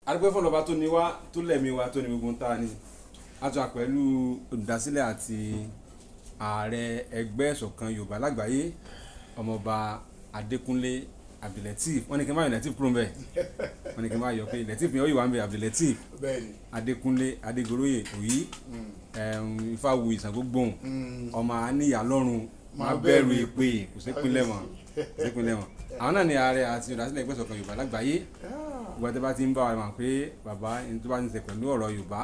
Adúpẹ́ fún ọba tó ní wá, tó lẹ̀mí wa, tó ní gbogbo ń ta ni. A tún wà pẹ̀lú olùdásílẹ̀ àti ààrẹ ẹgbẹ́ ìṣọ̀kan Yorùbá lágbàáyé, Ọmọọba Adékúnlé Abdulateef. Wọ́n ní kí n má yọ Lateef kúrò ńbẹ̀, wọ́n ní kí n má yọ pé Lateef yẹn ó yìí wà ńbẹ̀. Abdulateef Adékúnlé Adégoróyè Òyí Ifáwuyì Ṣàngógbóhùn, ọmọ àníyá lọ́rùn má bẹ̀rù èpè, kò sí pínlẹ̀ mọ́, kò sí pínlẹ̀ mọ́. Àwọn náà ni ààrẹ àti olùdásílẹ̀ ẹgbẹ́ ìṣọ̀kan Yorùbá lágbàáyé. Gbogbo àti bá ti ń bá wa mọ̀ pé bàbá ẹni tó bá ti ń ṣe pẹ̀lú ọ̀rọ̀ Yorùbá,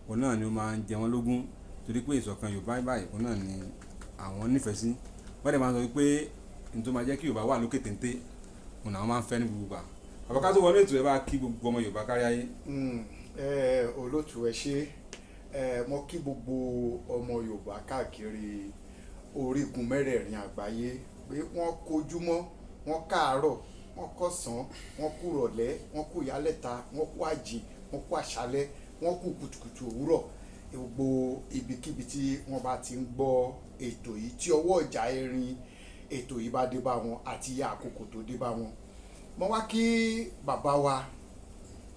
òun náà ni ó máa ń jẹ wọ́n lógún, torí pé ìṣọ̀kan Yorùbá báyìí, òun náà ni àwọn nífẹ̀ẹ́ sí. Wọ́n dẹ̀ máa ń sọ wípé ní tó máa jẹ́ kí Yorùbá wà lókè téńté, òun làwọn máa ń fẹ́ ní gbogbo ìgbà. Bàbá, ká tó wọlé ètò, ẹ bá kí gbogbo ọmọ Yorùbá kárí ayé. Olótù, ẹ ṣé. Mo kí gbogbo ọmọ Yorùbá káàkiri orígun mẹ́rẹ̀ẹ̀rin àgbáyé pé wọ́n kojúmọ́, wọ́n káàárọ̀, wọ́n kọ̀sán, wọ́n kú rọ̀lẹ́, wọ́n kú ìyálẹ̀ta, wọ́n kú àjìn, wọ́n kú àṣálẹ́, wọ́n kú kùtùkùtù òwúrọ̀, gbogbo ibikíbi tí wọ́n bá ti ń gbọ́ ètò yìí, tí ọwọ́ ìjà erin ètò yìí bá dé bá wọn àti àkókò tó dé bá wọn. Mo wá kí bàbá wa,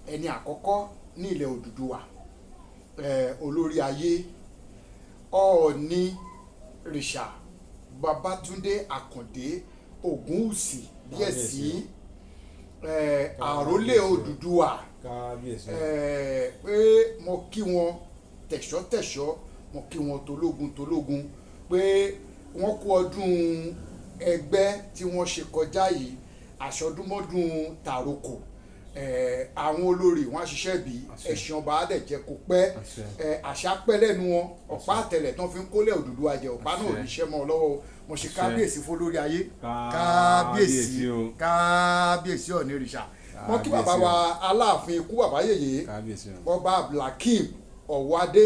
ẹni àkọ́kọ́ ní ilẹ̀ Odùduwà, olórí ayé, Ọọ̀ni rìṣà Babátúndé Àkàndé Ògúnwùsì bíẹ̀sì, àrólé Odùduwà. Kábíyèsí. Pé mo kí wọn tẹ̀ṣọ́tẹ̀ṣọ́, mo kí wọn tológun tológun, pé wọ́n kú ọdún ẹgbẹ́ tí wọ́n ṣe kọjá yìí, àṣọdúnmọ́dún tàrokò. Àwọn olórí wọn á ṣiṣẹ́ bí ẹṣin ọba, á dẹ̀ jẹ́ kó pẹ́. Àṣà pẹ́ lẹ́nu wọn, ọ̀pá àtẹlẹ̀ tán fi ń kólẹ̀ Odùduwà jẹ, ọ̀pá náà ò ní ṣẹ́ mọ́ ọ lọ́wọ́ o. Mo ṣe kábíyèsí fólórí ayé. Kábíyèsí, kábíyèsí Ọ̀nìrìṣà. Mo kí bàbá wa Aláàfin, ikú bàbá yèyé, Kábíyèsí o. Ọba Abdulhakeem Ọ̀wádé,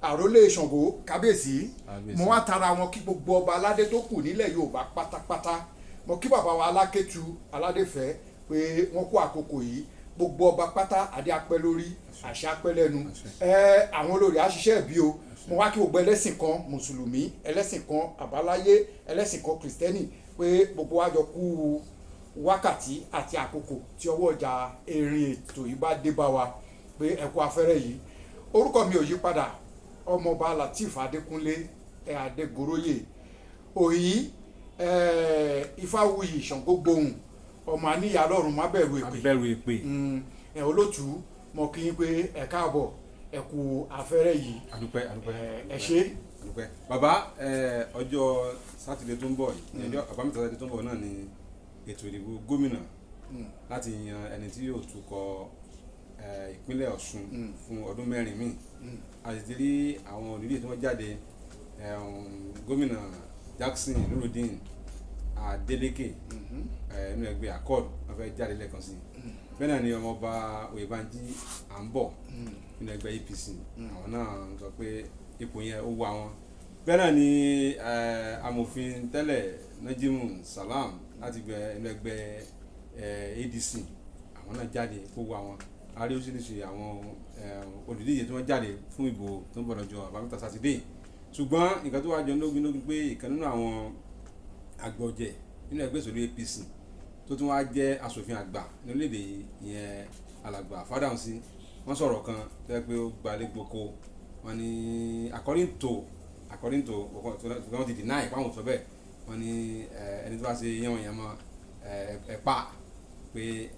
àrólé Ṣàngó, kábíyèsí. Kábíyèsí. Mo wá tara wọn kí gbogbo ọba aládé tó kù nílẹ̀ Yorùbá pátápátá. Mo kí bàbá wa Alákétu Aládéfẹ́ pé wọ́n kó àkókò yìí. Gbogbo ọba pátá, adé apẹ́ lórí, àṣà apẹ́ lẹ́nu. Ẹ àwọn olórí àṣìṣe bí o. Mo wá kí gbogbo ẹlẹ́sìn kan mùsùlùmí, ẹlẹ́sìn kan àbáláyé, ẹlẹ́sìn kan kìrìsìtẹ́nì, pé gbogbo wa jọ kú wákàtí àti àkókò tí ọwọ́ ọjà erin ètò yìí bá dé bá wa, pé ẹ kú afẹ́rẹ́ yìí. Orúkọ mi ò yí padà, Ọmọọba Lateef Adékúnlé ẹ Adégoróyè Òyì, Ifáwuyì Ṣàngógbóhùn, ọmọ àníyá lọ́rùn má bẹ̀rù èpè. Abẹ́rù èpè. Ẹ olótùú, mo kí yín pé ẹ káàbọ̀, ẹ kú afẹ́rẹ́ yìí. Adúpẹ́, adúpẹ́. Ẹ ṣé. Adúpẹ́ bàbá. Ọjọ́ sátidé tó ń bọ̀ yìí, ọjọ́ àbámẹ́ta sátidé tó ń bọ̀ náà ni ètò ìdìbò gómìnà láti yan ẹni tí yóò tukọ̀ ìpínlẹ̀ Ọ̀ṣun fún ọdún 4 míì. A sì ti rí àwọn olùdíje tí wọ́n jáde, gómìnà Jackson Nurudeen Adeleke nínú ẹgbẹ́ Accord, wọ́n fẹ́ jáde lẹ́ẹ̀kan sí i. Bẹ́ẹ̀ náà ni Ọmọọba Oyèbánjí à ń bọ̀ nínú ẹgbẹ́ APC, àwọn náà sọ pé ipò yẹn ó wà wọn. Bẹ́ẹ̀ náà ni amòfin tẹ́lẹ̀ Najimu Salam láti gbẹ inú ẹgbẹ́ ADC, àwọn náà jáde kó wá wọn. A rí oríṣiríṣi àwọn olùdíje tí wọ́n jáde fún ìbò tó ń bọ̀ lọ́jọ́ àbámẹ́ta sátidé. Ṣùgbọ́n nǹkan tó wá jọ lógún lógún pé ìkan nínú àwọn àgbọ̀jẹ̀ nínú ẹgbẹ́ òṣèlú APC tó tún wá jẹ́ aṣòfin àgbà ní orílẹ̀-èdè yìí, ìyẹn Alàgbà Fádàǹsí, wọ́n sọ̀rọ̀ kan tó yẹ pé ó gbalẹ̀ gboko. Wọ́n ní according to wọ́n ti deny pàwọn sọ bẹ́ẹ̀. Wọ́n ní ẹni tó bá ṣe yánwọ̀nyánmọ́ ẹ pa pé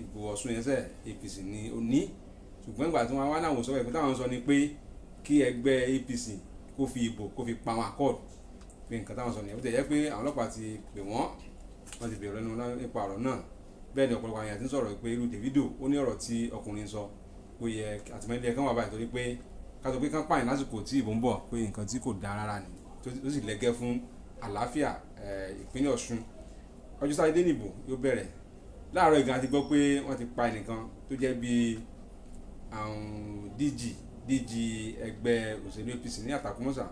ìbò Ọ̀ṣun yẹn sẹ́ APC ní ó ní. Ṣùgbọ́n ìgbà tí wọ́n wá náà wò sọ bẹ́ẹ̀, pé táwọn sọ ni pé kí ẹgbẹ́ APC kó fi ìbò kó fi pa àwọn Accord, pé nǹkan táwọn sọ nìyẹn. Ó ti jẹ́ pé àwọn ọlọ́pàá ti pè wọ́n, wọ́n ti bèèrè lẹ́nu nípa ọ̀rọ̀ náà. Bẹ́ẹ̀ ni ọ̀pọ̀lọpọ̀ àwọn èèyàn ti ń sọ̀rọ̀ pé irú Davido, ó ní ọ̀rọ̀ tí ọkùnrin sọ, ó yẹ àtìmọ́lé kan wà báyìí, torí pé ká sọ pé kán pààyàn lásìkò tí ìbò ń bọ̀, pé nǹkan tí kò dáa rárá ni, tó sì lẹ́gẹ́ fún àlàáfíà ìpínlẹ̀ Ọ̀ṣun. Ọjọ́ sátidé nìbò yóò bẹ̀rẹ̀. Láàárọ̀ ìgbà ti gbọ́ pé wọ́n ti pa ẹnìkan tó jẹ́ bíi àwọn DG ẹgbẹ́ òṣèlú APC ní Àtàkùnmọ́sà,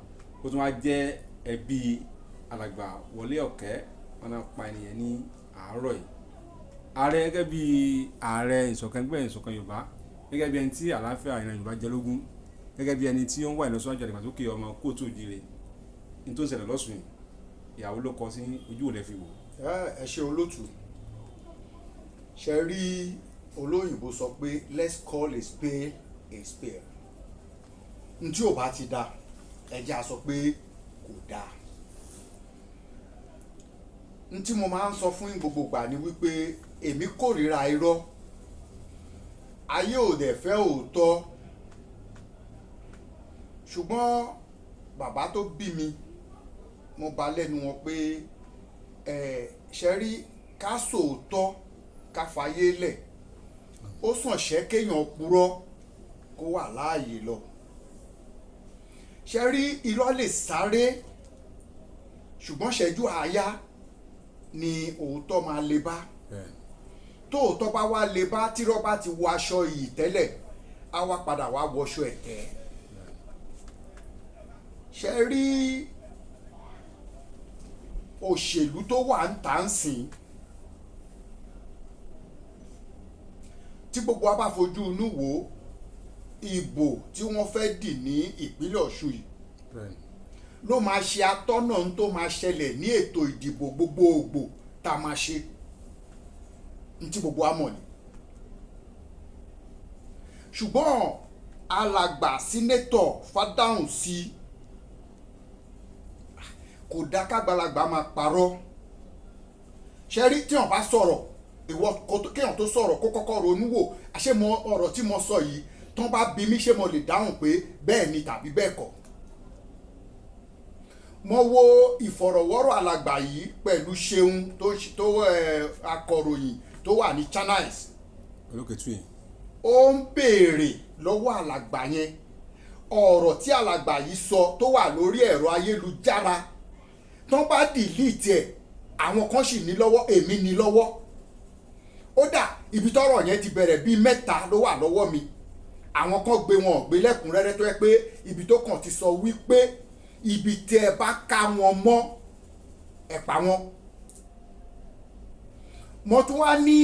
ó tún wá jẹ́ ẹbí Alàgbà Wọlé Ọ̀kẹ́. Wọn náà pa ènìyàn ní àárọ̀ yìí. Ààrẹ, gẹ́gẹ́ bí ààrẹ ìṣọ̀kan ẹgbẹ́ ìṣọ̀kan Yorùbá, gẹ́gẹ́ bí ẹni tí àlàáfíà ìran Yorùbá jẹ lógún, gẹ́gẹ́ bí ẹni tí ó ń wà ìlọsíwájú àdàgbàsókè ọmọ kóòtù òjìrè, ní tó ń ṣẹlẹ̀ lọ́sùn yìí, ìyàwó ló kọ sí ojú òlẹ̀ fi wò. Ẹ ṣe olótù. Ṣe rí Olóyìnbó sọ pé, "Let's call a spade a spade." N tí ò bá ti da, ẹ jẹ́ á sọ pé kò dáa. N tí mo máa ń sọ fún gbogbo ìgbà ni wípé èmi kórìíra irọ́, ayé ò dẹ̀ fẹ́ òótọ́. Ṣùgbọ́n bàbá tó bí mi, mo bá lẹ́nu wọn pé ẹ ṣe rí, ká sòótọ́, ká fayé lẹ̀, ó sàn ṣẹ́ kéèyàn purọ́ kó wà láàyè lọ. Ṣe rí, irọ́ lè sáré, ṣùgbọ́n ṣẹ́jú àáyá ni òótọ́ máa le bá. Tóòtọ́ bá wá le bá, tírọ́ bá ti wọ aṣọ yìí tẹ́lẹ̀, á wá padà wá wọṣọ ẹ̀tẹ́. Ṣe rí òṣèlú tó wà ń tà ń sìn, tí gbogbo wa bá fojú inú wò ó, ìbò tí wọ́n fẹ́ dì ní ìpínlẹ̀ Ọ̀ṣun yìí ló máa ṣe atọ́nà tó máa ṣẹlẹ̀ ní ètò ìdìbò gbogbogbò tá a máa ṣe ní tí gbogbo wa mọ̀ ni. Ṣùgbọ́n alàgbà Senator Fádáhùnsí, kò dá kágbàlagbà máa parọ́. Ṣe rí, tí wọ́n bá sọ̀rọ̀, ìwọ kéèyàn tó sọ̀rọ̀, kó kọ́kọ́ ronú wò, àṣé mo ọ̀rọ̀ tí mo sọ yìí, tán bá bi mí, ṣé mo lè dáhùn pé bẹ́ẹ̀ ni tàbí bẹ́ẹ̀ kọ́? Mo wo ìfọ̀rọ̀wọ́rọ̀ alàgbà yìí pẹ̀lú Ṣeun tó akọ̀ròyìn tó wà ní Channels. Olókè tún yìí. Ó ń béèrè lọ́wọ́ alàgbà yẹn, ọ̀rọ̀ tí alàgbà yìí sọ tó wà lórí ẹ̀rọ ayélujára, tán bá delete ẹ̀, àwọn kan sì ní lọ́wọ́, èmi ní lọ́wọ́. Ó dà, ibi tọ́rọ̀ yẹn ti bẹ̀rẹ̀, bíi mẹ́ta ló wà lọ́wọ́ mi. Àwọn kan gbé, wọn ò gbé lẹ́kùnrẹ́rẹ́, tó yẹ pé ibi tó kàn ti sọ wípé ibi tí ẹ bá ká wọn mọ́, ẹ pa wọn. Mo tún wá ní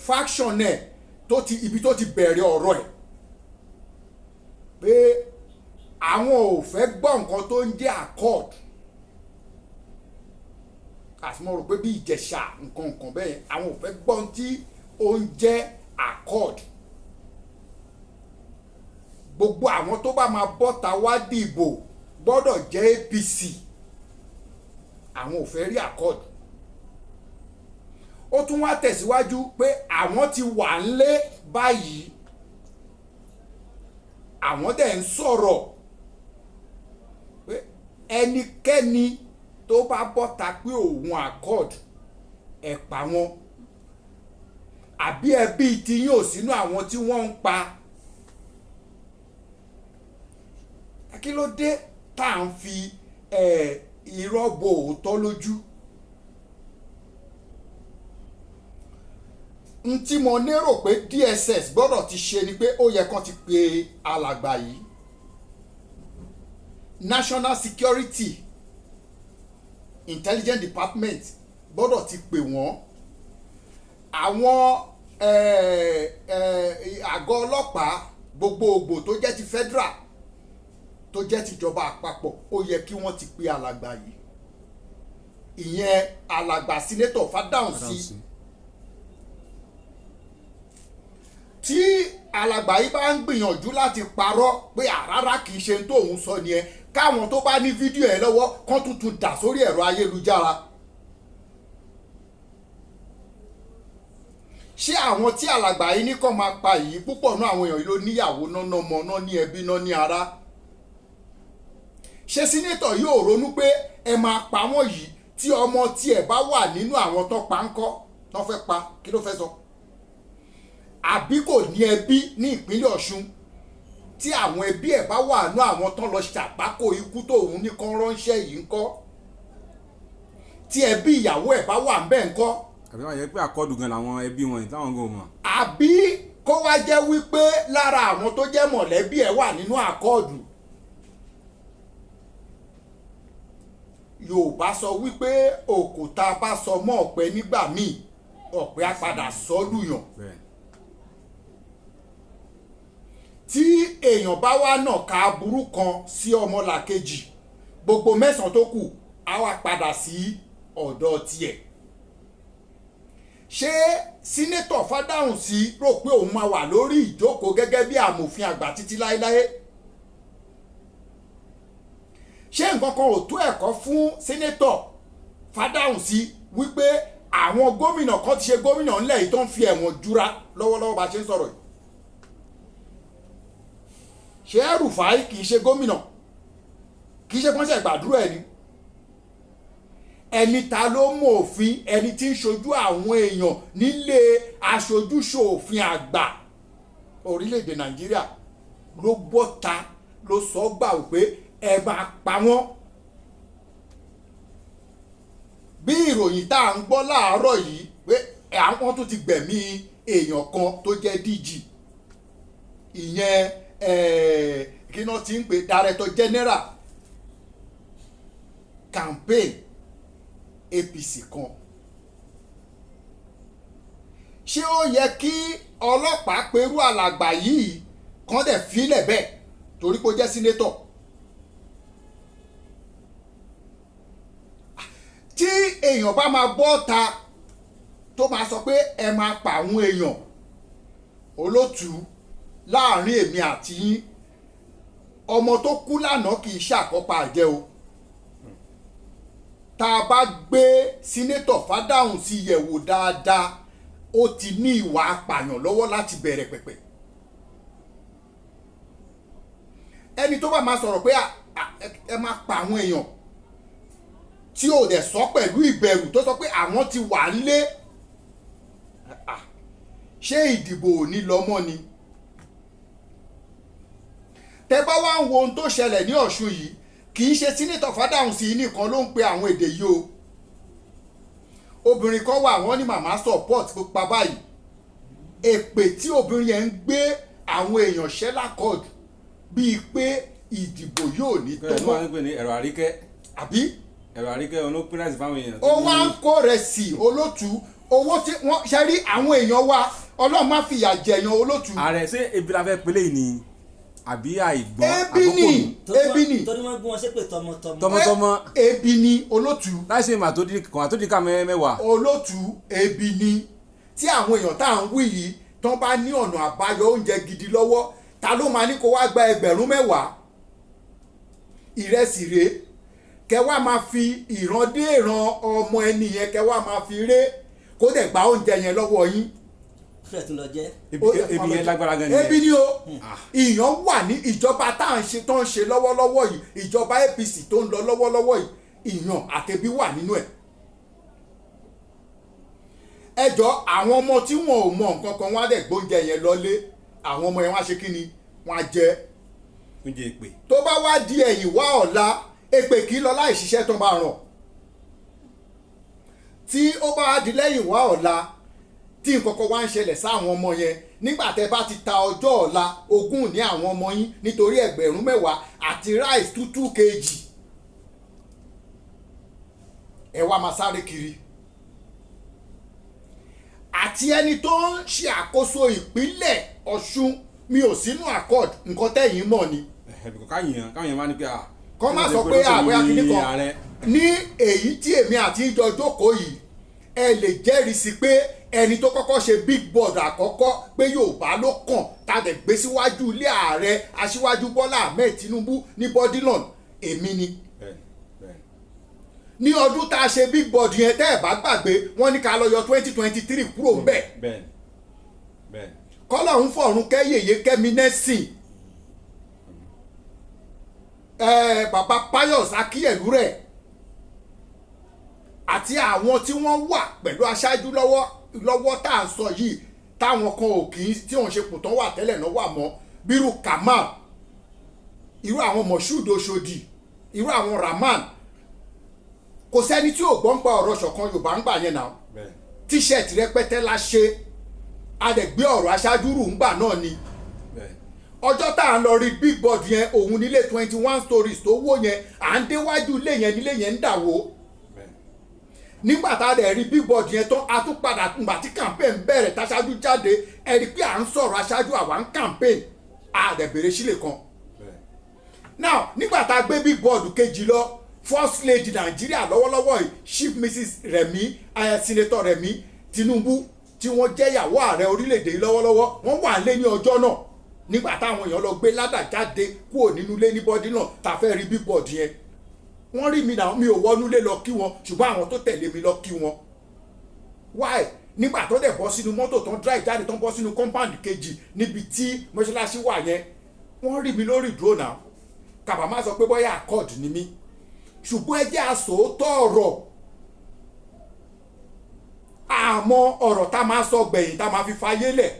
faction ẹ̀ tó ti ibi tó ti bẹ̀rẹ̀ ọ̀rọ̀ ẹ̀ pé àwọn ò fẹ́ gbọ́ nǹkan tó ń jẹ́ Accord, àti mo rò pé bí Ìjẹ̀ṣà, nǹkan nǹkan bẹ́ẹ̀, àwọn ò fẹ́ gbọ́ ohun tí ó ń jẹ́ Accord. Gbogbo àwọn tó bá máa bọ́ta wá dìbò gbọ́dọ̀ jẹ́ APC, àwọn ò fẹ́ rí Accord. Ó tún wá tẹ̀síwájú pé àwọn ti wà ńlé báyìí, àwọn dẹ̀ ń sọ̀rọ̀ pé ẹnikẹ́ni tó bá bọ́ta pé òun Accord, ẹ̀ pa wọn. Àbí ẹbí tiyín ò sínú àwọn tí wọ́n ń pa? Kí ló dé tá à ń fi irọ́ bo òótọ́ lójú? N tí mo lérò pé DSS gbọ́dọ̀ ti ṣe ni pé ó yẹ kán ti pe alàgbà yìí. National Security Intelligence Department gbọ́dọ̀ ti pè wọ́n. Àwọn àgọ́ ọlọ́pàá gbogbogbò tó jẹ́ ti federal, tó jẹ́ tìjọba àpapọ̀, ó yẹ kí wọ́n ti pe alàgbà yìí, ìyẹn alàgbà Senator Fádáhùnsí. Tí alàgbà yìí bá ń gbìyànjú láti parọ́ pé àràrà kì í ṣe tó òun sọ nìyẹn, káwọn tó bá ní fídíò ẹ̀ lọ́wọ́ kán tuntun dà sórí ẹ̀rọ ayélujára. Ṣé àwọn tí alàgbà yìí ní kàn máa pa yìí, púpọ̀ náà àwọn èèyàn yìí ló níyàwó náà, ọmọ náà, ní ẹbí náà, ní ará? Ṣé senator yóò ronú pé ẹ máa pa wọ́n yìí, tí ọmọ tiẹ̀ bá wà nínú àwọn tó pa ńkọ́, tó fẹ́ pa, kí ló fẹ́ sọ? Àbí kò ní ẹbí ní ìpínlẹ̀ Ọ̀ṣun? Tí àwọn ẹbí ẹ̀ bá wà nínú àwọn tó lọ ṣàgbákò ikú tóun ní kán ránṣẹ́ yìí ńkọ́? Tí ẹbí ìyàwó ẹ̀ bá wà ńbẹ̀ ńkọ́? Àbí wọ́n yẹ pé Accord gan làwọn ẹbí wọn yìí táwọn gan ò mọ̀. Àbí kó wá jẹ́ wípé lára àwọn tó jẹ́ mọ̀lẹ́bí ẹ̀ wà nínú Accord. Yorùbá sọ wípé òkúta bá sọ mọ́ ọ̀pẹ nígbà míì, ọ̀pẹ á padà sọ lùyàn. Tí èèyàn bá wá nà ká aburú kan sí ọmọlàkejì, gbogbo mẹ́sàn-án tó kù á wá padà sí ọ̀dọ̀ tiẹ̀. Ṣé Senator Fádáhùnsí rò pé òun máa wà lórí ìjókòó gẹ́gẹ́ bí amòfin àgbà títí láéláé? Ṣé nǹkan kan ò tó ẹ̀kọ́ fún Senator Fádáhùnsí wípé àwọn gómìnà kan ti ṣe gómìnà ńlẹ̀ yìí tó ń fi ẹ̀wọ̀n jura lọ́wọ́lọ́wọ́ bá a ṣe ń sọ̀rọ̀ yìí? Ṣé El-Rufai kì í ṣe gómìnà, kì í ṣe kọ́ńṣẹ́ gbàdúrà ẹ̀ ni? Ẹni ta ló mọ òfin, ẹni tí ń ṣojú àwọn èèyàn nílé aṣojúṣòfin àgbà orílẹ̀-èdè Nàìjíríà ló bọ́ta ló sọ gbà pé ẹ máa pa wọ́n. Bí ìròyìn tá à ń gbọ́ láàárọ̀ yìí pé àwọn tó ti gbẹ̀mí èèyàn kan tó jẹ́ DG, ìyẹn kí náà ti ń pè, Director General campaign APC kan. Ṣé ó yẹ kí ọlọ́pàá perú alàgbà yìí kàn dẹ̀ fílẹ̀ bẹ́ẹ̀ torí pé ó jẹ́ senator? Tí èèyàn bá máa bọ́ ta tó máa sọ pé ẹ máa pa àwọn èèyàn, olótùú, láàrin èmi àti yín, ọmọ tó kú lánàá kì í ṣàkópa àjẹ́ o. Tá a bá gbé Senator Fádáhùnsí yẹ̀wò dáadáa, ó ti ní ìwà apààyàn lọ́wọ́ láti bẹ̀rẹ̀ pẹ̀pẹ̀. Ẹni tó bá máa sọ̀rọ̀ pé ẹ máa pa àwọn èèyàn, tí ò dẹ̀ sọ pẹ̀lú ìbẹ̀rù, tó sọ pé àwọn ti wà nílé, ṣé ìdìbò ò ní lọ mọ́ ni? Tẹ bá wá ń wo ohun tó ṣẹlẹ̀ ní Ọ̀ṣun yìí, kì í ṣe Senator Fádáhùnsí nìkan ló ń pe àwọn èdè yìí o. Obìnrin kan wà, wọ́n ní màmá support pupa báyìí. Èpè tí obìnrin yẹn ń gbé àwọn èèyàn ṣẹ́ lákọ̀ọ́dù bíi pé ìdìbò yóò ní tó bẹ́ẹ̀ ló mọ́. wà ń pè ní ẹ̀rọ àríkẹ́. Àbí? Ẹ̀rọ àríkẹ́ ọ̀nà pín láti fáwọn èèyàn. Ó wá ń kó rẹ̀ sí, olótú, owó tí wọ́n ṣe rí àwọn èèyàn wa, Ọlọ́run má fìyà jẹ̀yàn, olótú. Ààrẹ, ṣé ebi la fẹ́ pélé yìí ni àbí àìgbọ́n? Ebi ni. Ebi ni. Torí wọ́n gbé wọn ṣépè tọmọtọmọ. Tọmọtọmọ. Ebi ni, olótú. Láì ṣe mà tó di kàn tó di ká mẹ́wàá. Olótú, ebi ni. Tí àwọn èèyàn tá à ń wí yìí tán bá ní ọ̀nà àbáyọ oúnjẹ gidi lọ́wọ́, ta ló máa ní kó wá gba 10,000 ìrẹsì rèé, kẹ wá máa fi ìran dé ìran ọmọ ẹni yẹn, kẹ wá máa fi ré, kó dẹ̀ gba oúnjẹ yẹn lọ́wọ́ yín? Fúlẹ̀ tún lọ jẹ́. Ebi yẹn lágbára gan nìyẹn. Ebi ni o. Ìyàn wà ní ìjọba tá à ń ṣe tó ń ṣe lọ́wọ́lọ́wọ́ yìí, ìjọba APC tó ń lọ lọ́wọ́lọ́wọ́ yìí, ìyàn àtẹ̀bí wà nínú ẹ̀. Ẹ jọ, àwọn ọmọ tí wọn ò mọ nǹkan kan, wọn á dẹ̀ gbóúnjẹ yẹn lọlé. Àwọn ọmọ yẹn, wọ́n á ṣe kí ni? Wọ́n á jẹ. Oúnjẹ èpè. Tó bá wá di ẹ̀yìn wá ọ̀la, èpè kì í lọ láì ṣiṣẹ́ tó bá ràn. Tí ó bá di lẹ́yìn wá ọ̀la, tí nǹkan kan wá ń ṣẹlẹ̀ sáwọn ọmọ yẹn, nígbà tẹ́ bá ti ta ọjọ́ ọ̀la ogún ní àwọn ọmọ yín nítorí 10,000 àti rice 2 kg, ẹ wá máa sáré kiri. Àti ẹni tó ń ṣe àkóso ìpínlẹ̀ Ọ̀ṣun, mi ò sínú accord, nǹkan tẹ̀yìn mọ̀ ni. Ẹ̀bùkọ̀ káyàn káyàn máa ní pé à. Kọ́ má sọ pé àbúyá kìíní kan ààrẹ. Ní èyí tí èmi àti ìjọ jókòó yìí, ẹ lè jẹ́rìí sí pé ẹni tó kọ́kọ́ ṣe big board àkọ́kọ́ pé Yorùbá ló kàn, tá a dẹ̀ gbé síwájú ilé ààrẹ Aṣíwájú Bọ́lá Ahmed Tinubu ní Bourdillon, èmi ni. Bẹ́ẹ̀ bẹ́ẹ̀. Ní ọdún tá a ṣe big board yẹn, tẹ́ ẹ̀ bá gbàgbé, wọ́n ní ká lọ yọ 2023 kúrò ńbẹ̀. Bẹ́ẹ̀ bẹ́ẹ̀. Kọ́lọ́hún fọ̀run kẹ́ yèyé kẹ́mi nẹ́sìn ẹ, bàbá Pius Akíyẹ̀lú rẹ̀ àti àwọn tí wọ́n wà pẹ̀lú aṣáájú lọ́wọ́ lọ́wọ́ tá à ń sọ yìí, táwọn kan ò kì í tí òun ṣe pò tán wà tẹ́lẹ̀ náà wà mọ́, bírú Kamal, irú àwọn Moshood Oshodi, irú àwọn Rahman. Kò sẹ́ni tí ò gbọ́ ń pa ọ̀rọ̀ ṣọ̀kan Yorùbá ń gbà yẹn náà. Bẹ́ẹ̀. T-shirt rẹpẹtẹ la ṣe, a dẹ̀ gbé ọ̀rọ̀ aṣáájú rù ńgbà náà ni. Bẹ́ẹ̀. Ọjọ́ tá à ń lọ rí big board yẹn, òun nílé 21 stories tó wó yẹn, à ń déwájú ilé yẹn, nílé yẹn ń dà wó. Bẹ́ẹ̀. Nígbà tá a dẹ̀ rí big board yẹn tán, a tún padà ngbà tí campaign bẹ̀rẹ̀, táṣáájú jáde, ẹ rí pé à ń sọ̀rọ̀ aṣáájú, àwa ń campaign, a dẹ̀ bèrè sílẹ̀ kan. Bẹ́ẹ̀. Now, nígbà tá a gbé big board kejì lọ, First Lady Nàìjíríà lọ́wọ́lọ́wọ́ yìí, Chief Mrs Remi, Senator Remi. Tinubu tí wọ́n jẹ́ ìyàwó ààrẹ orílẹ̀-èdè yìí lọ́wọ́lọ́wọ́, wọ́n wà lé ní ọjọ́ náà nígbà táwọn èèyàn lọ gbé ladder jáde kúrò nínú ilé ní bọ́dí náà tá a fẹ́ rí bíbọ̀dì yẹn. Wọ́n rí mi náà. Mi ò wọnú ilé lọ kí wọn, ṣùgbọ́n àwọn tó tẹ̀lé mi lọ kí wọn. Why? Nígbà tó dẹ̀ bọ́ sínú mọ́tò tó ń drive jáde, tó ń bọ́ sínú compound kejì níbi tí mọ́ṣáláṣí wà yẹn, wọ́n rí mi lórí ìdúró náà. Kàbà má sọ pé bóyá Accord ni mí, ṣùgbọ́n ẹ jẹ́ àsòótọ́ ọ̀rọ̀. Àmọ́ ọ̀rọ̀ tá a máa sọ gbẹ̀yìn tá a máa fi fayé lẹ̀,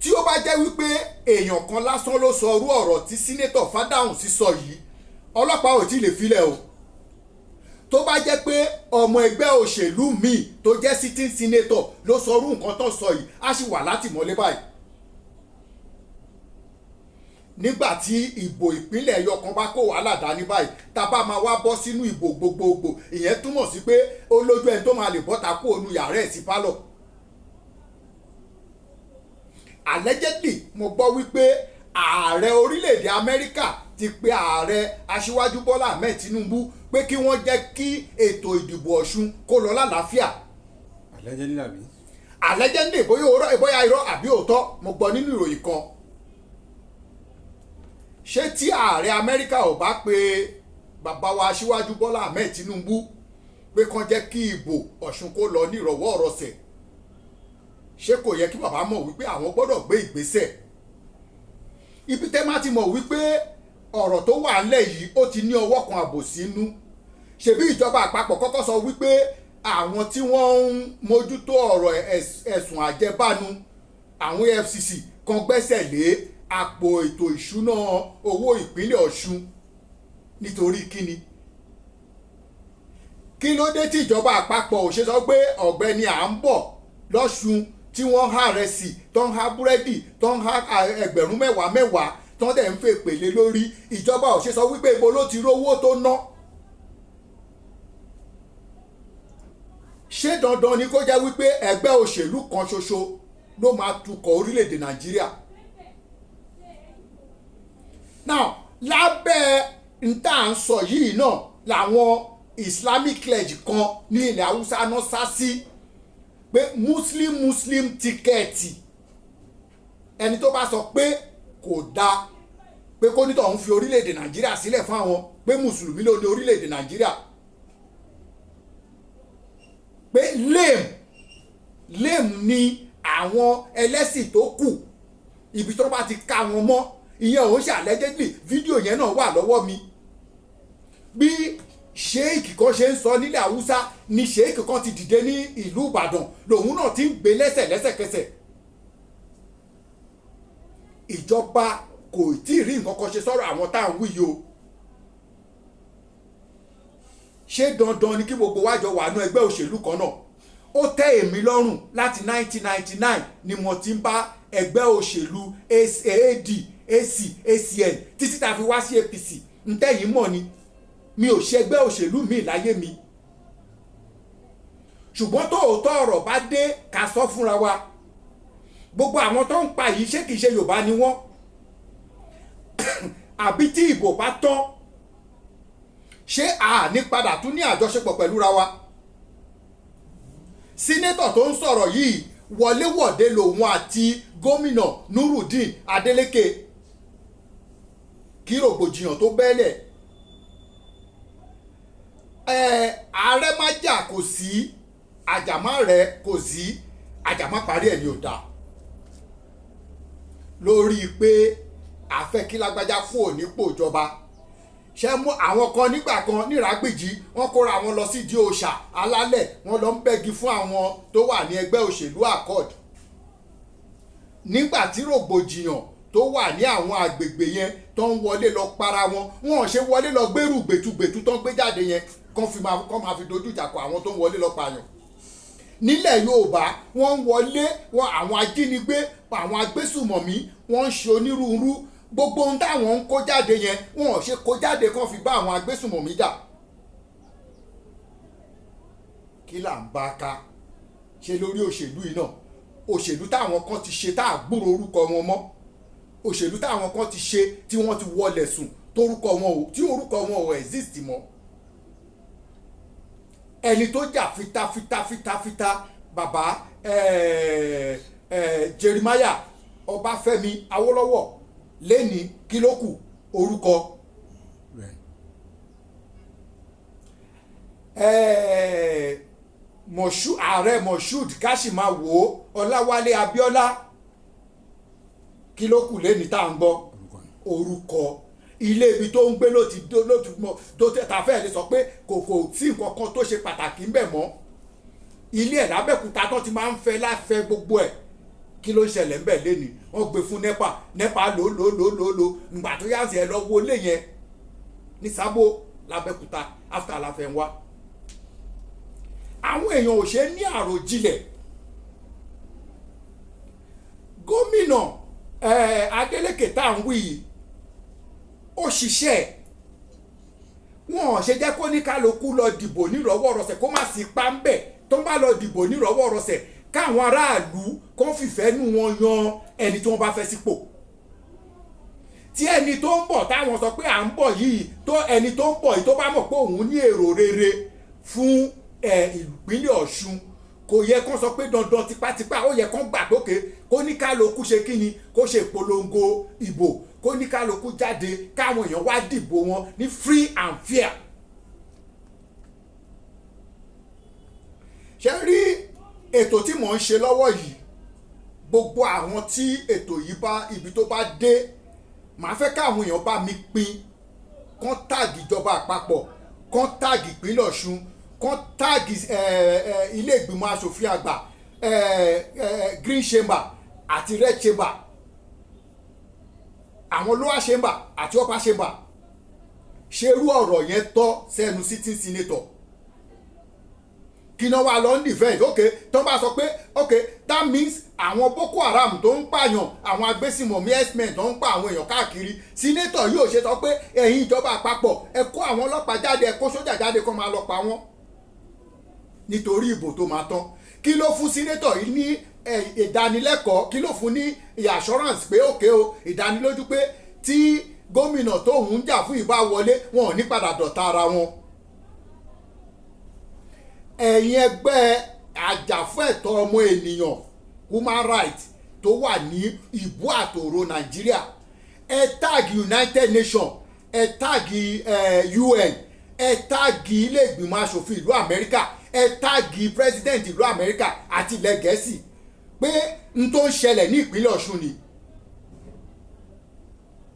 tí ó bá jẹ́ wípé èèyàn kan lásán ló sọ irú ọ̀rọ̀ tí Senator Fádáhùn sí sọ yìí, ọlọ́pàá ò tí ì lè filẹ̀ o. Tó bá jẹ́ pé ọmọ ẹgbẹ́ òṣèlú míì tó jẹ́ sitting senator ló sọ irú nǹkan tó sọ yìí, á sì wà látìmọ́lé báyìí. Nígbà tí ìbò ìpínlẹ̀ ẹyọ kan bá kó wàhálà dání báyìí, tá a bá máa wá bọ́ sínú ìbò gbogbogbò, ìyẹn túmọ̀ sí pé ó lójú ẹni tó máa lè bọ́ta kó ònu yàrá ẹ̀ sí pálọ̀. Allegedly, mo gbọ́ wípé ààrẹ orílẹ̀-èdè Amẹ́ríkà ti pe ààrẹ Aṣíwájú Bọ́lá Ahmed Tinubu pé kí wọ́n jẹ́ kí ètò ìdìbò Ọ̀ṣun kó lọ lálàáfíà. Allegedly àbí? Allegedly, bóyá irọ́ àbí òótọ́, mo gbọ́ nínú ìròyìn kan. Ṣé tí ààrẹ Amẹ́ríkà ò bá pe bàbá wa Aṣíwájú Bọ́lá Ahmed Tinubu pé kán jẹ́ kí ìbò Ọ̀ṣun kó lọ ní ìrọ̀wọ́ ọ̀rọ̀sẹ̀, ṣé kò yẹ kí bàbá mọ̀ wípé àwọn gbọ́dọ̀ gbé ìgbésẹ̀? Ibi tẹ́ má ti mọ̀ wípé ọ̀rọ̀ tó wà ńlẹ̀ yìí, ó ti ní ọwọ́ kan àbòsí nú. Ṣebí ìjọba àpapọ̀ kọ́kọ́ sọ wípé àwọn tí wọ́n ń mójútó ọ̀rọ̀ ẹ̀sùn àjẹbánu, àwọn EFCC kan, gbẹ́sẹ̀ lé àpò ètò ìṣúná owó ìpínlẹ̀ Ọ̀ṣun. Nítorí kíni? Kí ló dé tí ìjọba àpapọ̀ ò ṣe sọ pé ọ̀gbẹ́ni à ń bọ̀ lọ́ṣun, tí wọ́n há rẹsì, tó ń há búrẹ́dì, tó ń há ẹgbẹ̀rún mẹ́wàá mẹ́wàá, tó ń dẹ̀ ń fè pèlè lórí? Ìjọba ò ṣe sọ wípé ibo ló ti rówó tó ná? Ṣé dandan ni kó jẹ́ wípé ẹgbẹ́ òṣèlú kan ṣoṣo ló máa tukọ̀ orílẹ̀-èdè Nàìjíríà? Now, lábẹ́ n tá à ń sọ yìí náà làwọn Islamic clergy kan ní ilẹ̀ Haúsá náà sá sí pé Muslim Muslim ticket, ẹni tó bá sọ pé kò dáa pé kó nítọ̀ ń fi orílẹ̀-èdè Nàìjíríà sílẹ̀ fún àwọn, pé mùsùlùmí ló ní orílẹ̀-èdè Nàìjíríà, pé lame lame ni àwọn ẹlẹ́sìn tó kù, ibi tó bá ti ká wọn mọ́. Ìyẹn òun ṣe allegedly, fídíò yẹn náà wà lọ́wọ́ mi. Bí sheik kan ṣe ń sọ nílẹ̀ Haúsá ni sheik kan ti dìde ní ìlú Ìbàdàn, lòun náà ti ń gbé lẹ́sẹ̀ lẹ́sẹ̀kẹsẹ̀. Ìjọba kò tí ì rí nǹkan kan ṣe sọ́rọ̀ àwọn tá à ń wí yìí o. Ṣé dandan ni kí gbogbo wa jọ wà nú ẹgbẹ́ òṣèlú kan náà? Ó tẹ́ èmi lọ́rùn, láti 1999 ni mo ti ń bá ẹgbẹ́ òṣèlú AD, AC, ACN, títí tá a fi wá sí APC. Ntẹ́yìn mọ̀ ni mi ò ṣe ẹgbẹ́ òṣèlú mi láyé mi, ṣùgbọ́n tóòótọ́ ọ̀rọ̀ bá dé, ká sọ fúnra wa. Gbogbo àwọn tó ń pa yìí, ṣé kìí ṣe Yorùbá ni wọ́n? Àbí tí ìbò bá tán, ṣé a ní padà tún ní àjọṣepọ̀ pẹ̀lú ra wa? Senator tó ń sọ̀rọ̀ yìí, wọléwọ̀de lòun àti gómìnà Nurudeen Adeleke kí rògbòdìyàn tó bẹ́lẹ̀. Ààrẹ má jà kò sí, àjàmá rẹ kò sí, àjàmá parí ẹ̀ ní ò dáa lórí pé àfẹ́ kí lágbájá kúrò nípò ìjọba. Ṣe mú àwọn kan nígbà kan nírágbìjí, wọ́n kóra wọn lọ sí ìdí òòṣà alálẹ̀, wọ́n lọ ń bẹ́gi fún àwọn tó wà ní ẹgbẹ́ òṣèlú Accord. Nígbà tí rògbòdìyàn tó wà ní àwọn àgbègbè yẹn, tó ń wọlé lọ para wọn, wọn ò ṣe wọlé lọ gbèrú gbẹtugbẹtu tó ń gbé jáde yẹn, kán máa fi dojú ìjà kọ àwọn tó ń wọlé lọ pààyàn nílẹ̀ Yorùbá? Wọ́n ń wọlé wọn, àwọn ajínigbé, àwọn agbésùmọ̀mí, wọ́n ń ṣe onírúurú. Gbogbo ohun táwọn ń kó jáde yẹn, wọn ò ṣe kó jáde kán fi bá àwọn agbésùmọ̀mí jà. Kí là ń bá ká ṣe lórí òṣèlú yìí náà? Òṣèlú táwọn kan ti ṣe tá a gbúrò orúkọ wọn mọ́, òṣèlú táwọn kan ti ṣe tí wọ́n ti wọlé sùn, torúkọ wọn ò tí orúkọ wọn ò exist mọ́. Ẹni tó jà fitafita fitafita, bàbá Jeremiah Ọbáfẹ́mi Awólọ́wọ̀, lẹ́ni kí ló kù? Orúkọ. Ààrẹ Moshood Káṣímáwo Ọláwálé Abíọ́lá, kí ló kù lẹ́ni tá à ń gbọ́? Orúkọ. Ilé ibi tó ń gbé ló ti mọ tó tẹ ta fẹ́ẹ̀ lè sọ pé kò sí nǹkan kan tó ṣe pàtàkì ń bẹ̀ mọ́. Ilé ẹ̀ lábẹ́kúta tó ti máa ń fẹ́ láfẹ́ gbogbo ẹ̀, kí ló ń ṣẹlẹ̀ ń bẹ̀ lẹ́ni? Wọ́n gbé fún NEPA, NEPA lò lò lò lò lò. Ǹgbà tó yá sí, ẹ lọ wo ilé yẹn ní Sábó lábẹ́kúta after aláfẹ́ ń wá. Àwọn èèyàn ò ṣe ní àròjinlẹ̀. Gómìnà Adeleke tá à ń wí yìí, ó ṣiṣẹ́. Wọn ò ṣe jẹ́ kó ní kálukú lọ dìbò nírọ̀wọ́rọsẹ̀, kó má sí ipá ń bẹ̀. Tó ń bá lọ dìbò nírọ̀wọ́rọsẹ̀, káwọn aráàlú kó fìfẹ́ nù wọn yan ẹni tí wọ́n bá fẹ́ sípò, tí ẹni tó ń bọ̀ táwọn sọ pé à ń bọ̀ yìí, tó ẹni tó ń bọ̀ yìí tó bá mọ̀ pé òun ní èrò rere fún ìpínlẹ̀ Ọ̀ṣun, kò yẹ kó sọ pé dandan tipátipá. Ó yẹ kó gbà pókè kó ní kálukú ṣe kí ni, kó ṣe ìpolongo ìbò, kó ní kálukú jáde, káwọn èèyàn wá dìbò wọn ní free and fair. Ṣe rí ètò tí mò ń ṣe lọ́wọ́ yìí, gbogbo àwọn tí ètò yìí bá ibi tó bá dé, màá fẹ́ káwọn èèyàn bá mi pín, kán tag ìjọba àpapọ̀, kán tag ìpínlẹ̀ Ọ̀ṣun, kán tag ilé ìgbìmọ̀ asòfin àgbà, Green Chamber àti Red Chamber, àwọn Lower Chamber àti Upper Chamber. Ṣerú ọ̀rọ̀ yẹn tọ́ sẹ́nu sitting senator? Kí náà wà lọ ń defend? Ok, tó bá sọ pé ok, that means àwọn Boko Haram tó ń pààyàn, àwọn agbésìmọ̀mí herdsmen tó ń pa àwọn èèyàn káàkiri, senator yóò ṣe sọ pé ẹ̀yin ìjọba àpapọ̀, ẹ kó àwọn ọlọ́pàá jáde, ẹ kó sójà jáde, kó máa lọ pa wọ́n nítorí ìbò tó máa tán? Kí ló fún senator yìí ní ìdánilẹ́kọ̀ọ́? Kí ló fún ní assurance pé òkè o, ìdánilójú pé tí gómìnà tóun ń jà fún ìbá wọlé, wọn ò ní padà dọ̀tá ara wọn? Ẹ̀yin ẹgbẹ́ àjàfún ẹ̀tọ́ ọmọ ènìyàn, human rights, tó wà ní ìbú àtòrò Nàìjíríà, ẹ tag United Nations, ẹ tag UN, ẹ tag ilé ìgbìmọ̀ asòfin ìlú Amẹ́ríkà, ẹ tag president ìlú Amẹ́ríkà àti ilẹ̀ Gẹ̀ẹ́sì pé n tó ń ṣẹlẹ̀ ní ìpínlẹ̀ Ọ̀ṣun ni.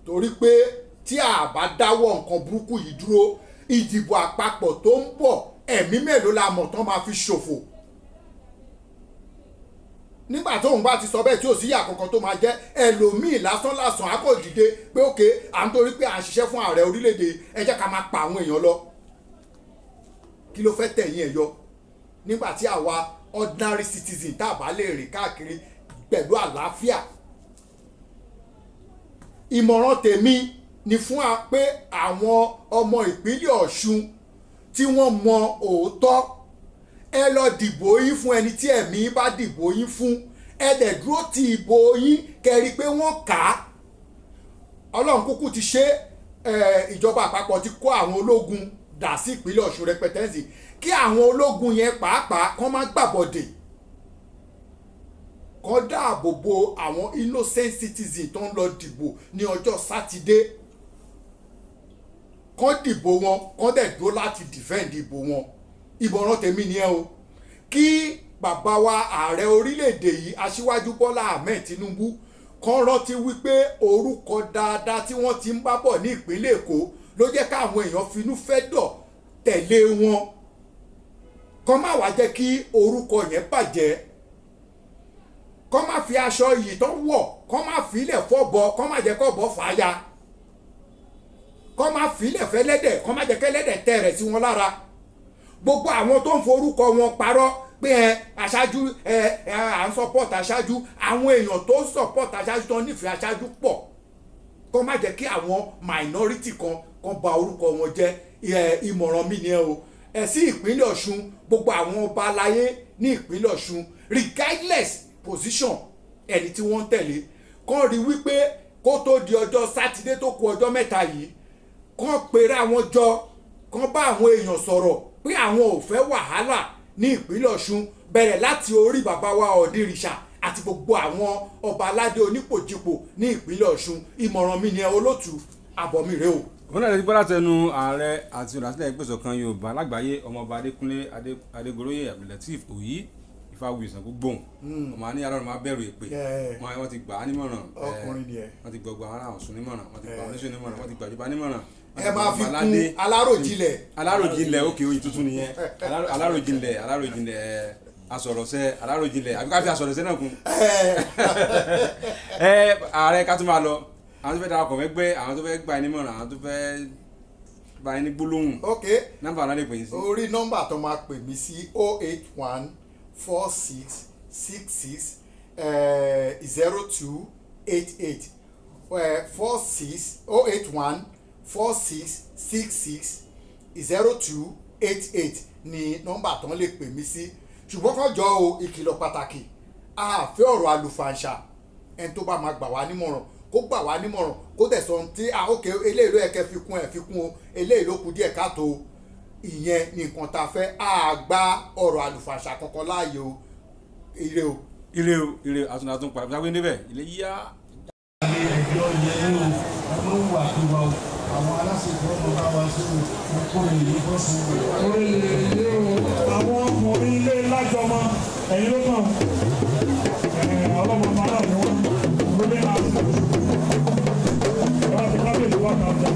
Torí pé tí a bá dáwọ́ nǹkan burúkú yìí dúró, ìdìbò àpapọ̀ tó ń bọ̀, ẹ̀mí mélòó la mọ̀ tán máa fi ṣòfò? Nígbà tóun bá ti sọ bẹ́ẹ̀, tí ò sí ìyà kankan tó máa jẹ́ ẹlòmíì, lásán lásán á kò dìde pé òkè à ń torí pé à ń ṣiṣẹ́ fún ààrẹ orílẹ̀-èdè, ẹ jẹ́ ká máa pa àwọn èèyàn lọ. Kí ló fẹ́ tẹ̀yìn ẹ̀ yọ nígbà tí àwa ordinary citizen tá a bá lè rìn káàkiri pẹ̀lú àlàáfíà? Ìmọ̀ràn tèmi ni fún wa pé àwọn ọmọ ìpínlẹ̀ Ọ̀ṣun tí wọ́n mọ òótọ́, ẹ lọ dìbò yín fún ẹni tí ẹ̀mí bá dìbò yín fún. Ẹ dẹ̀ dúró ti ìbò yín kẹrí pé wọ́n kà á. Ọlọ́run kúkú ti ṣe, ìjọba àpapọ̀ ti kó àwọn ológun dà sí ìpínlẹ̀ Ọ̀ṣun rẹpẹtẹ sí. Kí àwọn ológun yẹn pàápàá kán má gbàbọ̀dè, kán dáàbò bo àwọn innocent citizen tó ń lọ dìbò ní ọjọ́ Sátidé. Kán dìbò wọn, kán dẹ̀ dúró láti defend ìbò wọn. Ìmọ̀ràn tèmi nìyẹn o. Kí bàbá wa ààrẹ orílẹ̀-èdè yìí, Aṣíwájú Bọ́lá Ahmed Tinubu, kán rántí wípé orúkọ dáadáa tí wọ́n ti ń bá bọ̀ ní ìpínlẹ̀ Èkó ló jẹ́ káwọn èèyàn finú fẹ́ dọ̀ tẹ̀lé wọn. Kán má wá jẹ́ kí orúkọ yẹn bàjẹ́. Kán má fi aṣọ yìí tán wọ̀, kán má filẹ̀ fọ́bọ, kán má jẹ́ kọ́bọ fàáya. Kán má filẹ̀ fẹ́lẹ́dẹ̀, kán má jẹ́ kẹ́lẹ́dẹ̀ tẹ̀ rẹ̀ sí wọn lára. Gbogbo àwọn tó ń forúkọ wọn parọ́ pé ẹ aṣáájú, ẹ ẹ à ń support aṣáájú, àwọn èèyàn tó ń support aṣáájú, tó ń nífẹ̀ẹ́ aṣáájú pọ̀. Kó má jẹ́ kí àwọn minority kan kan bà orúkọ wọn jẹ́. Ẹ ìmọ̀ràn mi nìyẹn o. Ẹ sí ìpínlẹ̀ Ọ̀ṣun, gbogbo àwọn ọba aláyé ní ìpínlẹ̀ Ọ̀ṣun, regardless position ẹni tí wọ́n ń tẹ̀lé, kán rí wípé kó tó di ọjọ́ Sátidé tó kù ọjọ́ 3 yìí, kán pera wọn jọ, kán bá àwọn èèyàn sọ̀rọ̀. pé àwọn ò fẹ́ wàhálà ní ìpínlẹ̀ Ọ̀ṣun, bẹ̀rẹ̀ láti orí bàbá wa Ọ̀nìrìṣà àti gbogbo àwọn ọba aládé onípòjìpò ní ìpínlẹ̀ Ọ̀ṣun. Ìmọ̀ràn mi ni ẹ, olótù, àbọ̀ mi rèé o. Òun náà lè ti gbọ́ látẹnu ààrẹ àti olùdásílẹ̀ ẹgbẹ́ ìṣọ̀kan Yorùbá lágbàáyé, ọmọọba Adékúnlé Adégoróyè Abdulateef Òyì Ìfáwuyì Ṣàngó-Gbóhùn, ọmọ àní alọ́run máa bẹ̀rù èpè. Wọ́n ti gbà á nímọ̀ràn. Ọkùnrin ni ẹ. Wọ́n ti gbọgbọ àwọn ará Ọ̀ṣun nímọ̀ràn, wọ́n ti gbà oníṣẹ́ nímọ̀ràn, wọ́n ti gbàjọba nímọ̀ràn, wọ́n ti Ẹ máa gbà fi ọba kún aládé. aláròjinlẹ̀. Aláròjinlẹ̀, òkè oyè tuntun nìyẹn. Aláròjinlẹ̀, aláròjinlẹ̀, asọ̀rọ̀sẹ́ aláròjinlẹ̀, àbí ká fi asọ̀rọ̀sẹ́ náà kún. Ààrẹ, ká tún máa lọ, àwọn tó fẹ́ darapọ̀ mẹ́gbẹ́, àwọn tó fẹ́ gbà yín nímọ̀ràn, àwọn tó fẹ́ bá yín ní gbólóhùn, Ok. nọ́mbà náà lè pè yín sí. Orí nọ́mbà tó máa pè mí sí, 0814666 0288, 46, 08146660288 ni nọ́mbà tó ń lè pè mí sí. Ṣùgbọ́n kàn jọ o, ìkìlọ̀ pàtàkì, a fẹ́ ọ̀rọ̀ àlùfàǹṣà. Ẹni tó bá máa gbà wá nímọ̀ràn, kó gbà wá nímọ̀ràn, kó dẹ̀ sọ ohun tí a ókè, eléyìí ló yẹ kẹ́ fi kún, ẹ̀ fi kún o, eléyìí ló kù díẹ̀ káàtó o. Ìyẹn ni nǹkan tá a fẹ́. A gba ọ̀rọ̀ àlùfàǹṣà kankan láàyè o. Ire o. Ire o, ire o. Àtúntò àtúntò padà gbé níbẹ̀ ilé yíyá. Ní ẹjọ́ yẹn o, ẹ má wà kí wa o, àwọn aláṣẹ ọmọ bá wa sí o, ẹ kó lè yí bọ́ sí o. Orílẹ̀-èdè o, àwọn ọkùnrin ilé lájọmọ, ẹ̀yin ló kàn. Ọlọ́mọ ọmọ náà ni wọ́n lórí àṣẹ ìwà ti kábíyèsí wà kàńtà.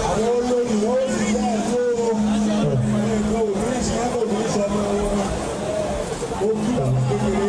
Àwọn olórí wọn ó sì yá ẹ̀dúró nǹkan ò ní ṣe é, kò ní sọmọ wọn. Ó kí bàbá kékeré.